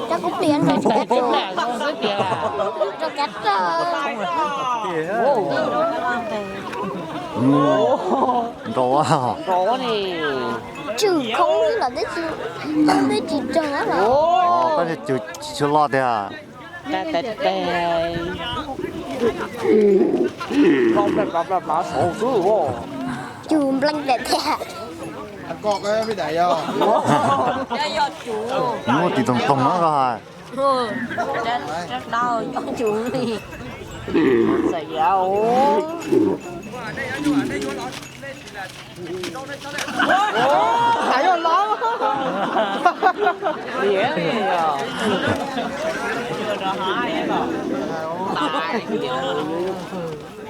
Rau kuv pliam rau cov, rau cov rau. Nrau, tswm khoob los twb tsis, twb tsis raug los. Koj cwg tsis loj tiag. Cug npleej tiag tiag. Muab tis toog toog na koj hais.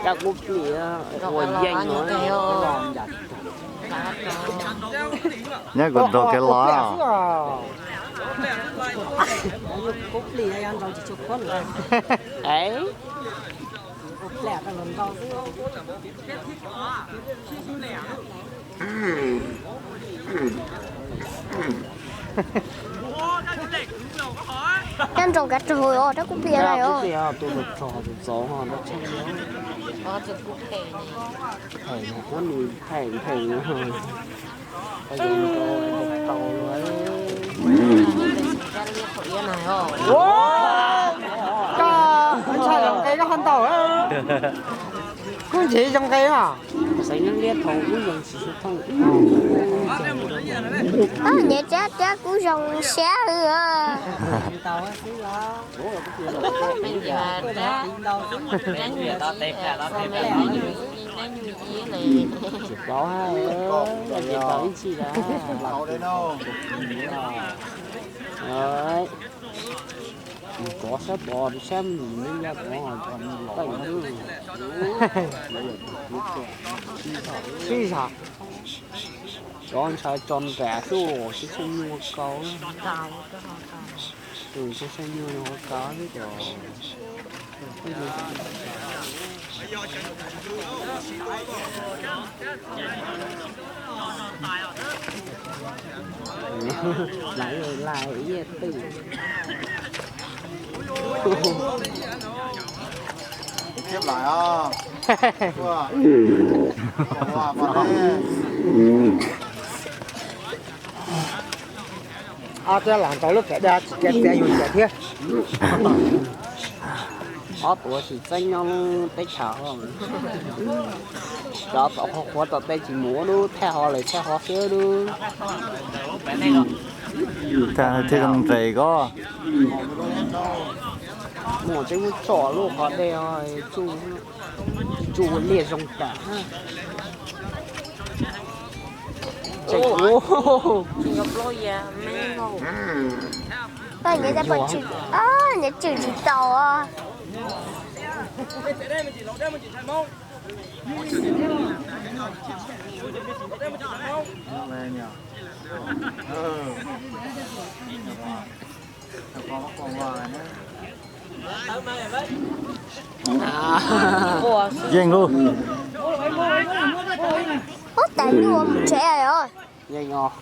Kab kub plis ua yeej. Nyob kuv nrog kev los. Kab nroo kav rog os, rab kub plig na os. Tus rog tus txov ho dab tsi. Pheem, nws pheem pheem. Koj ntshai zoo nqe koj ho ntaus. Kub ntshiv zoo nqe mas. Nyiam rab, rab kub zoo siab. Kov sab tod, sab mus, sib zog. Cov ntshai tso nram xwb, sib txheej nyuj ua kau. Tus sib txheej nyuj ua kau xwb cov. Lais, lais ib twm. Thiab lais os. Ob tug lam tau lub kav dag tsis cia txiav yus txiav thiab. Ob tuav tsis txeeb nyob teb chaws. Cov tom qhuav tom tej tsis mus ua dub, thaj ho lawm thaj ho xwb dub. Thaj thiaj zoo nres ko. Muaj tseeb muab tso lub qhov dej tsuj ua liaj zoo tam. Nyiam tswm tsis tau. Yeej lub. Ub, tas nyuj mus tsev os. Yeej os.